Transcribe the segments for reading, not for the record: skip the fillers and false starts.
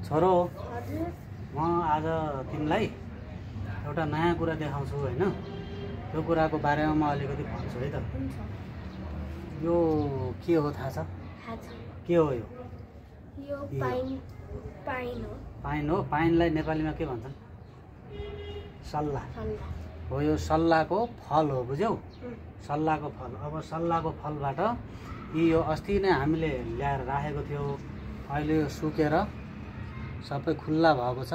छोरो म आज तिमीलाई एउटा नयाँ कुरा देखाउँछु हैन। त्यो कुराको बारेमा म अलिकति भन्छु है त। यो के हो थाहा छ? के हो यो? यो पाइन हो। पाइन हो। पाइनलाई नेपालीमा के भन्छन्? सल्ला हो। यो सल्लाको फल हो, बुझ्यौ? सल्लाको फल। अब सल्लाको फलबाट यो अस्ति नै हामीले ल्याएर राखेको थियो। अहिले यो सुकेर सबै खुल्ला भएको छ।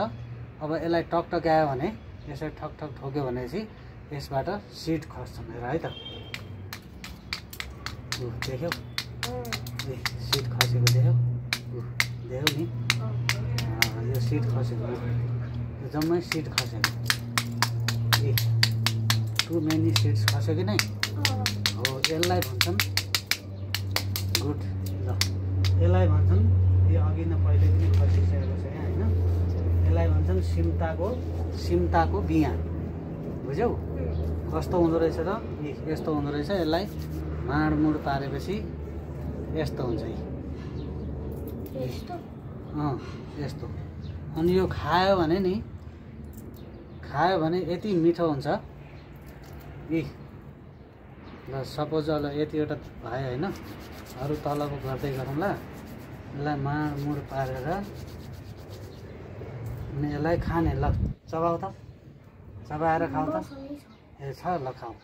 अब यसलाई टकटक्यायो भने, यसरी ठक ठक ठोक्यो भनेपछि यसबाट सिड खस्छन् हेर है त। देख्यौ? सिड खसेको देख्यौ? देख्यौ नि? यो सिड खसेको, यो जम्मै सिड खसेको। टु मेनी सिड्स खस्यो कि नै हो। यसलाई भन्छन् गुड। ल यसलाई भन्छन्, यो अघि नै पहिले पनि खसिसकेको छ यहाँ होइन। यसलाई भन्छन् सिम्ताको बिहा। बुझ्यौ? कस्तो हुँदो रहेछ र? यस्तो हुँदो रहेछ। यसलाई माडमुड पारेपछि यस्तो हुन्छ। यस्तो। अनि यो खायो भने यति मिठो हुन्छ। ल सपोज ल यतिवटा भयो होइन। अरू तलको गर्दै गरौँला। यसलाई माडमुड पारेर अनि यसलाई खाने। ल चबाउ त, चबाएर खाऊ त। ए छ, ल खाऊ।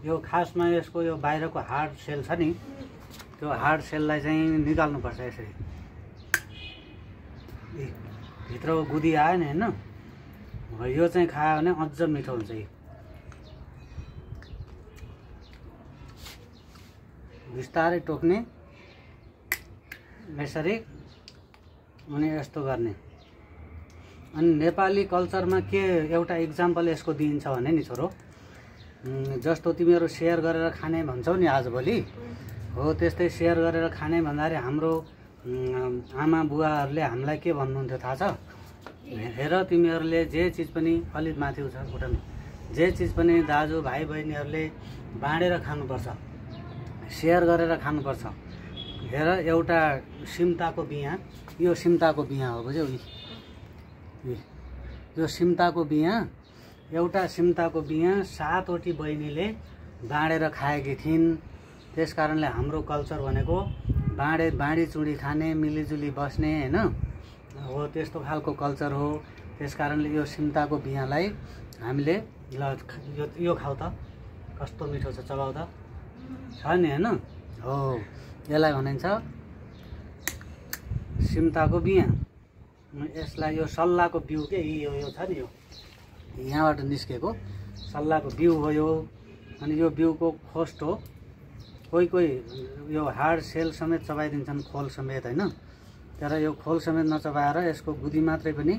यो खासमा यसको यो बाहिरको हार्ड सेल छ नि, त्यो हार्ड सेललाई चाहिँ निकाल्नुपर्छ यसरी। भित्रको गुदी आयो नि होइन। यो चाहिँ खायो भने अझ मिठो हुन्छ। बिस्तारै टोक्ने यसरी, अनि यस्तो गर्ने। अनि नेपाली कल्चरमा के एउटा इक्जाम्पल यसको दिइन्छ भने नि छोरो, जस्तो तिमीहरू सेयर गरेर खाने भन्छौ नि आजभोलि, हो त्यस्तै सेयर गरेर खाने भन्दाखेरि हाम्रो आमा बुवाहरूले हामीलाई के भन्नुहुन्थ्यो थाहा छ? हेर तिमीहरूले जे चिज पनि अलिक माथि उठाउनु, जे चिज पनि दाजु भाइ बहिनीहरूले बाँडेर खानुपर्छ, सेयर गरेर खानुपर्छ। हेर एउटा सिम्ताको बिहा, यो सिम्ताको बिहा हो, बुझ्यौ? यो सिम्ताको बिहा, एउटा सिम्ताको बिहा 7वटी बहिनीले बाँडेर खाएकी थिइन्। त्यस कारणले हाम्रो कल्चर भनेको बाँडी चुँडी खाने, मिलिजुली बस्ने होइन हो, त्यस्तो खालको कल्चर हो। त्यस कारणले यो सिम्ताको बिहालाई हामीले ल यो खाऊ त, कस्तो मिठो छ, चबाउ त। छ नि होइन? हो, यसलाई भनिन्छ सिम्ताको बिहा। यसलाई यो सल्लाको बिउ के यो छ नि, यो यहाँबाट निस्केको सल्लाको बिउ हो यो। अनि यो बिउको खोस्ट हो। कोही यो हार्ड सेल समेत चबाइदिन्छन्, खोल समेत होइन। तर यो खोल समेत नचबाएर यसको गुदी मात्रै पनि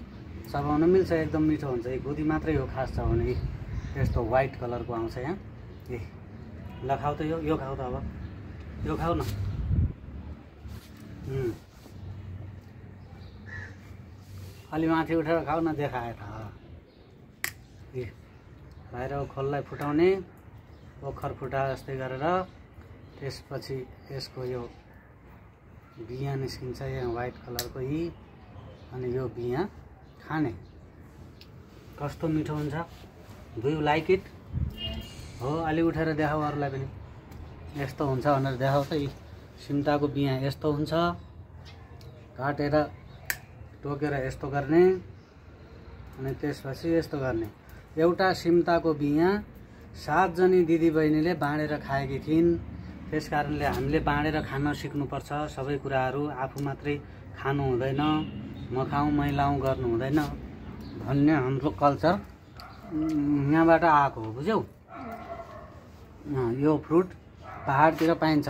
चबाउन मिल्छ, एकदम मिठो हुन्छ। गुदी मात्रै हो खास छ भने। यस्तो व्हाइट कलरको आउँछ यहाँ। ल खाऊ त, यो खाऊ त। अब यो खाऊ न। अलि माथि उठेर खाऊ न, देखाए त। बाहिरको खोललाई फुटाउने, ओखर फुटा जस्तै गरेर त्यसपछि यसको यो बिहा निस्किन्छ यहाँ व्हाइट कलरको। अनि यो बिहा खाने कस्तो मिठो हुन्छ। Do you like it? हो, अलि उठेर देखाऊ अरूलाई पनि। यस्तो हुन्छ भनेर देखाऊ त। सिम्ताको बिहा यस्तो हुन्छ। काटेर टोकेर यस्तो गर्ने, अनि त्यसपछि यस्तो गर्ने। एउटा सिम्ताको बिहा 7 जनी दिदीबहिनीले बाँडेर खाएकी थिइन्। त्यस कारणले हामीले बाँडेर खान सिक्नुपर्छ। सबै कुराहरू आफू मात्रै खानु हुँदैन, म खाउँ मै लाउँ गर्नु हुँदैन भन्ने हाम्रो कल्चर यहाँबाट आएको हो, बुझ्यौ? यो फ्रुट पहाडतिर पाइन्छ।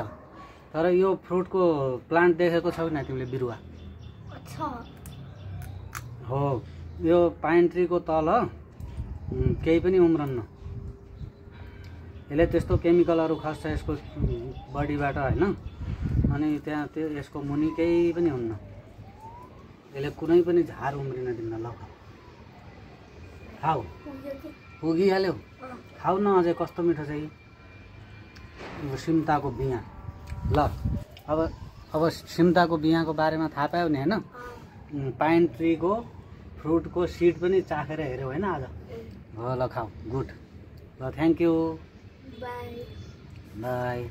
तर यो फ्रुटको प्लान्ट देखेको छौ न तिमीले, बिरुवा? हो, यो पाइन ट्रीको तल केही पनि उम्रन्न। यसले त्यस्तो केमिकलहरू खस्छ यसको बडीबाट होइन। अनि त्यहाँ त्यो यसको मुनि केही पनि हुन्न। यसले कुनै पनि झार उम्रिन दिन्न। ल खाऊ। पुगिहाल्यो, खाऊ न। अझै कस्तो मिठो छ सिम्ताको बिहा। ल अब सिम्ताको बिहाको बारेमा थाहा पायो नि होइन। पाइन ट्रीको फ्रुटको सिड पनि चाखेर हेऱ्यौ होइन आज। हो ल खाऊ, गुड। ल थ्याङ्क यू, बाई। बाई।